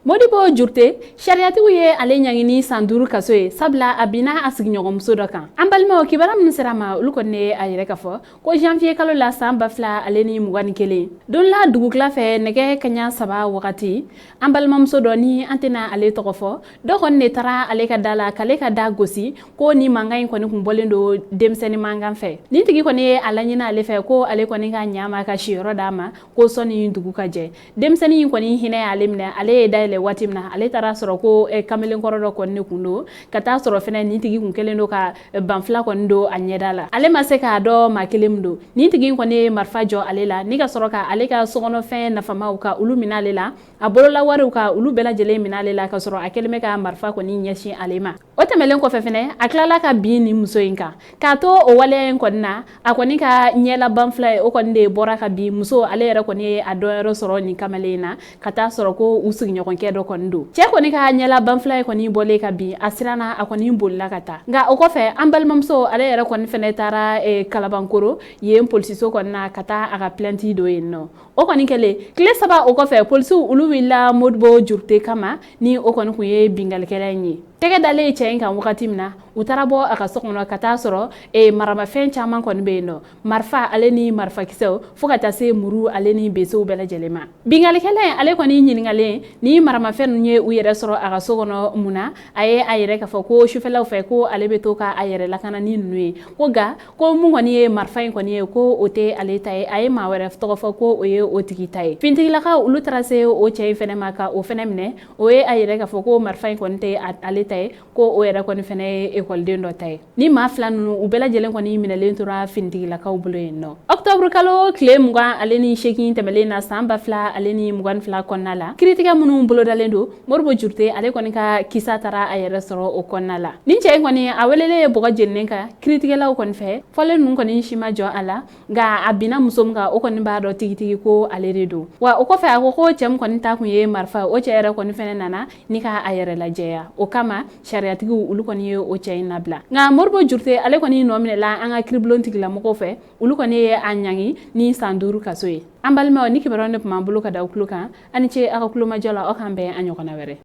Modibo Jurute, sariyatigiw ye ale ɲangi ni san 5 kaso ye, sabula a binna a sigiɲɔgɔnmuso dɔ kan. An balimaw, kibaruya minnu sera ma, olu kɔni ye a yɛrɛ ka fɔ ko janvier kalo la san 2021, don la dugukila fɛ, nɛgɛ kaɲa 3 wagati, an balimamuso dɔ ni an tɛna ale tɔgɔ fɔ, dɔ kɔni de taara ale ka da la k'ale ka da gosi, ko ni mankan in kɔni kun bɔlen don denmisɛnnin mankan fɛ. Nin tigi kɔni ye a laɲini ale fɛ ko ale kɔni ka ɲa ma ka siyɔrɔ d'a ma, ko sɔnni dugu ka jɛ. Denmisɛnnin in kɔni hinɛ y'ale minɛ. Ale ye dayɛlɛ waati min na, ale taara sɔrɔ ko kamalenkɔrɔ dɔ kɔni de kun don, ka taa sɔrɔ fɛnɛ nin tigi kun kɛlen don ka banfila kɔni don a ɲɛda la. Ale ma se k'a dɔn maa kelen min don. Nin tigi in kɔni ye marifa jɔ ale la ni ka sɔrɔ ka ale ka sokɔnɔfɛn nafamaw ka olu minɛ ale la, a bolola wariw ka olu bɛɛ lajɛlen minɛ ale la, ka sɔrɔ a kɛlen bɛ ka marifa kɔni ɲɛsin ale ma. O tɛmɛlen kɔfɛ fɛnɛ, a tilala ka bin nin muso in kan. K'a to o waleya in kɔni na, a kɔni ka ɲɛla banfila ye, o kɔni de bɔra ka bin muso. Ale yɛrɛ kɔni ye a dɔnyɔrɔ sɔrɔ nin kamalen in na, ka taa sɔrɔ ko u sigiɲɔgɔnkɛ dɔ kɔni don. Cɛ kɔni ka ɲɛla banfila ye kɔni bɔlen ka bin, a siranna, a kɔni bolila ka taa. Nka o kɔfɛ, an balimamuso ale yɛrɛ kɔni fɛnɛ taara Kalabankoro yen polisiso kɔni na ka taa a ka plainte don yen nɔ. O kɔni kɛlen, tile 3 o kɔfɛ, polisiw olu wulila Modibo Jurute kama, ni o kɔni kun ye binkalikɛla in ye. Tɛgɛ dalen cɛ in kan wagati min na, u taara bɔ a ka so kɔnɔ ka taa sɔrɔ maramafɛn caman kɔni bɛ yen nɔ, marifa ale ni marifakisɛw, fo ka taa se muru ale ni besew bɛɛ lajɛlen ma. Binkalikɛla in ale kɔni ɲininkalen ni maramafɛn ninnu ye u yɛrɛ sɔrɔ a ka so kɔnɔ mun na, a ye a yɛrɛ k'a fɔ ko sufɛlaw fɛ ko ale bɛ to ka a yɛrɛ lakana ni ninnu ye, ko nka ko mun kɔni ye marifa in kɔni ye, ko o tɛ ale ta ye. A ye maa wɛrɛ tɔgɔ fɔ ko o ye o tigi ta ye. Finitigilakaw olu taara se o cɛ in fɛnɛ ma ka o fɛnɛ minɛ. O ye a yɛrɛ k'a fɔ ko marifa in kɔni tɛ ale ta ye, ko o yɛrɛ kɔni fɛnɛ ye ekɔliden dɔ ta ye. Ni maa fila ninnu, u bɛɛ lajɛlen kɔni minɛlen tora finitigilakaw bolo yen nɔ. Octobre kalo tile 28 tɛmɛlen na san 2022 kɔnɔna la, kiiritigɛ minnu bolodalen don, Modibo Jurute ale kɔni ka kisa taara a yɛrɛ sɔrɔ o kɔnɔna la. Nin cɛ in kɔni, a welelen ye bɔgɔ jeninen kan kiiritigɛlaw kɔni fɛ. Fɔlen ninnu kɔni si ma jɔ a la, nka a binna muso min kan, o kɔni b'a dɔn tigitigi ko ale de don wa. O kɔfɛ, a ko ko cɛ min kɔni ta kun ye marifa, o cɛ yɛrɛ kɔni fɛnɛ nana ni ka a yɛrɛ lajɛya. O kama, sariyatigiw olu kɔni ye o cɛ in labila. Nka Modibo Jurute ale kɔni nɔ minɛla an ka kiiribulon tigilamɔgɔw fɛ. Olu kɔni ye a ɲangi ni san 5 kaso ye. An balimaw, ni kibaruya ne tun b'an bolo ka da aw tulo kan. A ni ce aw ka kulomajɔ la. Aw k'an bɛn an ɲɔgɔnna wɛrɛ.